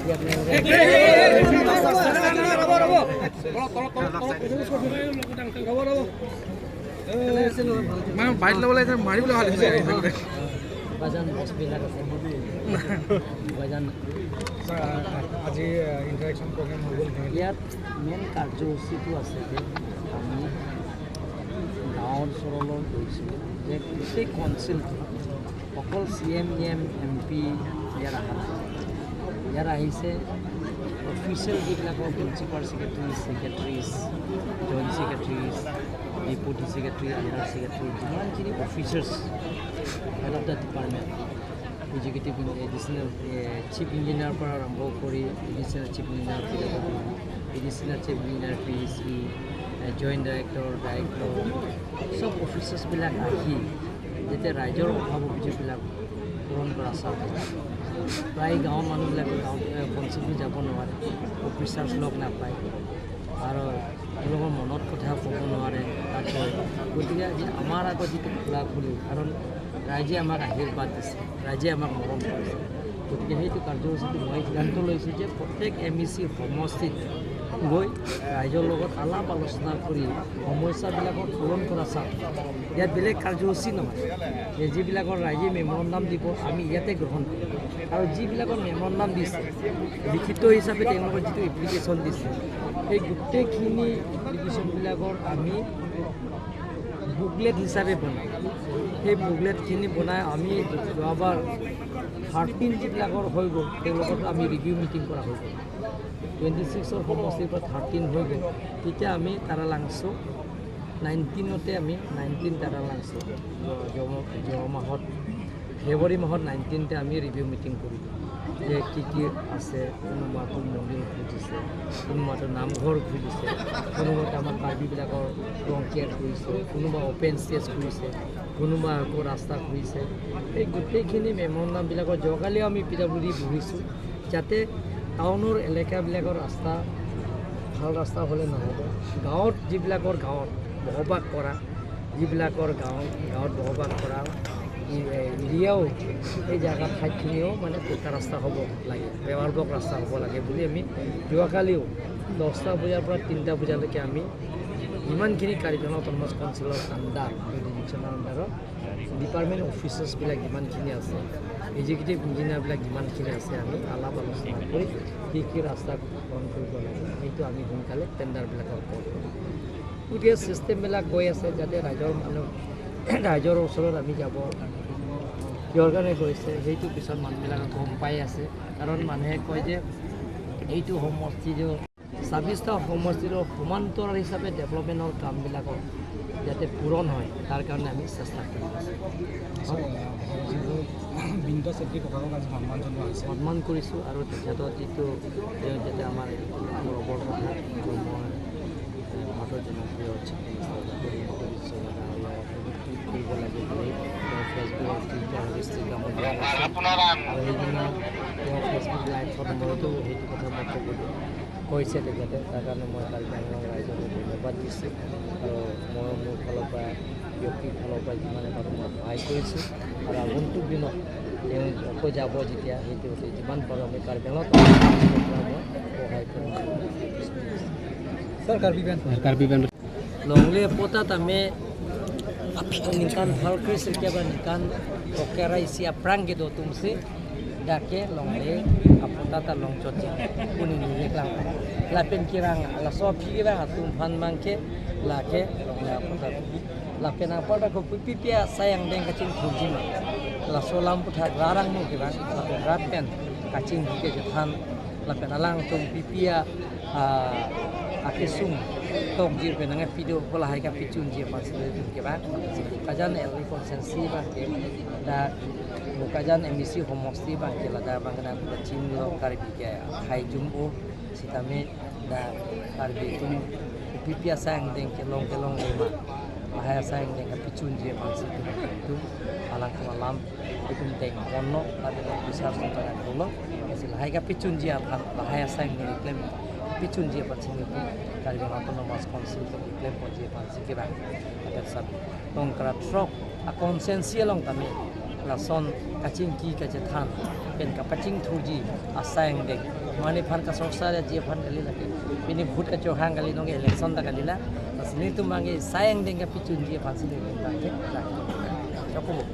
আপোনালোকে মানে বাইক ল'বলৈ আহিছে, মাৰিবলৈ ভাল হৈছে। বাজান বছবিলাক আছে বাজান। আজি ইণ্টাৰেকশ্যন প্ৰগ্ৰেম হৈ গ'ল। ইয়াত মেইন কাৰ্যসূচীটো আছে যে আমি গাঁও অঞ্চললৈ গৈছিলোঁ যে গোটেই কাউন্সিলটো, অকল C M, E M, M P ইয়াত অহা নাই। ইয়াত আহিছে অফিচিয়েল যিবিলাকৰ principal secretary, secretaries, joint secretaries, deputy secretary, under secretary, যিমানখিনি officers, head of the department, executive, additional chief ইঞ্জিনিয়াৰৰ পৰা আৰম্ভ কৰি additional chief engineer PW, additional chief engineer PHE, joint director, director, চব অফিচাৰ্ছবিলাক আহি যেতিয়া ৰাইজৰ অভাৱ অভিযোগবিলাক পূৰণ কৰা স্বাৰ্থত। প্ৰায় গাঁৱৰ মানুহবিলাকে গাঁৱত কাউন্সিলটো যাব নোৱাৰে, অফিচাৰ্ছ লগ নাপায় আৰু তেওঁলোকৰ মনত কথা ক'ব নোৱাৰে তাত গৈ। গতিকে আজি আমাৰ আগত যিটো খোলা খুলি, কাৰণ ৰাইজে আমাক আশীৰ্বাদ দিছে, ৰাইজে আমাক মৰম কৰিছে। গতিকে সেইটো কাৰ্যসূচীটো মই সিদ্ধান্ত লৈছোঁ যে প্ৰত্যেক এম ই চি সমষ্টিত গৈ ৰাইজৰ লগত আলাপ আলোচনা কৰি সমস্যাবিলাকৰ পূৰণ কৰা স্বাৰ্থত। ইয়াত বেলেগ কাৰ্যসূচী নহয় যে যিবিলাকৰ ৰাইজে মেমৰণ্ডাম দিব, আমি ইয়াতে গ্ৰহণ কৰিম। আৰু যিবিলাকৰ মেমৰণ্ডাম দিছে, লিখিত হিচাপে তেওঁলোকৰ যিটো এপ্লিকেশ্যন দিছে, সেই গোটেইখিনি এপ্লিকেশ্যনবিলাকৰ আমি বুকলেট হিচাপে বনাওঁ। সেই বুকলেটখিনি বনাই আমি যোৱাবাৰ 13 যিবিলাকৰ হৈ গ'ল, তেওঁলোকৰ আমি ৰিভিউ মিটিং কৰা হৈ গ'ল। 26ৰ সমষ্টিৰ পৰা 13 হৈ গ'ল। তেতিয়া আমি তাৰালাংচু 19তে, আমি 19 তাৰালাংচু যোৱা মাহত, ফেব্ৰুৱাৰী মাহত 19তে আমি ৰিভিউ মিটিং কৰিলোঁ যে কি কি আছে। কোনোবাটো মন্দিৰ খুজিছে, কোনোবাটো নামঘৰ খুজিছে, কোনোবাটো আমাৰ কাৰ্বিবিলাকৰ ৰংকেয়াৰ খুজিছে, কোনোবা অ'পেন ষ্টেজ খুজিছে, কোনোবা আকৌ ৰাস্তা খুজিছে। এই গোটেইখিনি মেমৰণ্ডামবিলাকৰ যোৱাকালিও আমি পি ডাব্লিউ ডি বহিছোঁ, যাতে টাউনৰ এলেকাবিলাকৰ ৰাস্তা, ভাল ৰাস্তা হ'লে নহ'ব, গাঁৱত যিবিলাকৰ গাঁৱত বসবাস কৰা, যিবিলাকৰ গাঁৱত বসবাস কৰা এৰিয়াও, সেই জেগা ঠাইখিনিও মানে পকা ৰাস্তা হ'ব লাগে, পেভাৰ ব্লক ৰাস্তা হ'ব লাগে বুলি আমি যোৱাকালিও 10টা বজাৰ পৰা 3টা বজালৈকে আমি যিমানখিনি কাৰ্বি আংলং অট'নমাছ কাউন্সিলৰ আণ্ডাৰ জুৰিডিকশ্যনৰ আণ্ডাৰত ডিপাৰ্টমেণ্ট অফিচাৰ্ছবিলাক যিমানখিনি আছে, এক্সিকিউটিভ ইঞ্জিনিয়াৰবিলাক যিমানখিনি আছে, আমি আলাপ আলোচনা কৰি কি কি ৰাস্তা গ্ৰহণ কৰিব লাগে, সেইটো আমি সোনকালে টেণ্ডাৰবিলাকৰ কৰোঁ। গতিকে ছিষ্টেমবিলাক গৈ আছে, যাতে ৰাইজৰ মানুহ, ৰাইজৰ ওচৰত আমি যাব কিহৰ কাৰণে গৈছে, সেইটো পিছত মানুহবিলাকে গম পাই আছে। কাৰণ মানুহে কয় যে এইটো সমষ্টিটো 26টা সমষ্টিৰ সমান্তৰাল হিচাপে ডেভেলপমেণ্টৰ কামবিলাকৰ যাতে পূৰণ হয়, তাৰ কাৰণে আমি চেষ্টা কৰি আছোঁ। বিনীত চেত্ৰী ককাকক আজি সন্মান জনোৱা হৈছে। সন্মান কৰিছোঁ আৰু তেখেতৰ যিটো তেওঁ যাতে আমাৰ গৌৰৱৰ কথা। আৰু মই ভাৰতৰ জনপ্ৰিয় chief minister doctor Himanta Biswa ডাঙৰীয়াক টুইট কৰিব লাগে বুলি তেওঁ ফেচবুকত, টুইটাৰ, ইনষ্টাগ্ৰামত দিয়া আছে। আৰু সেইদিনা তেওঁ ফেচবুক লাইভত মইতো সেইটো কথা মই ক'ব কৈছে তেখেতে, তাৰ কাৰণে মই কাৰ্বি আংলং ৰাইজলৈ ধন্যবাদ দিছোঁ। আৰু ময়ো মোৰ ফালৰ পৰা, ব্যক্তিৰ ফালৰ পৰা যিমানে পাৰোঁ মই সহায় কৰিছোঁ। আৰু আগন্তুক দিনত তেওঁ আকৌ যাব যেতিয়া, সেইটো যিমান পাৰোঁ আমি কাৰ্বি আংলং পৰা মই সহায় কৰিম। Sir, Karbi band. Karbi band. Longle pota tame ningkan halkris ba ningkan okera isi aprang gitu tumsi dake longle apota ta long choti kuni ni reklang lapen kirang la so phira tum phan mangke lake longle apota lapen apa da ko pipia sayang deng kacing thuji ma la so lam putha rarang mu kirang lapen rapen kacing ke than lapen alang tum pipia akesung tong jir pe nanga video bola hai ka pichun jir pas tum ke ba kajan el konsensi ba ke da bukajan MEC homosti ba ke la da bangna ko chin lo karbi ke khai jum o sitame da karbi tum pipia sang deng ke long le ma lahaya sang deng ka pichun jir pas tum alang kamalam itum teng onno ada besar secara dulu lahai ka pichun jir lahaya sang deng claim pichun jir pas sini tu Karbi Autonomous Council to claim pon jir pas ke ba ada sab tong kra trok a konsensi long kami la son kaching ki ka than pen ka paching thuji a sang deng. Mani phan ka sorsa ya jie phan kali lagi. Bini bhut ka chohang kali nong election da kali la. Sini tu mangi sayang dengan picun jie phan sini lagi. Cukup.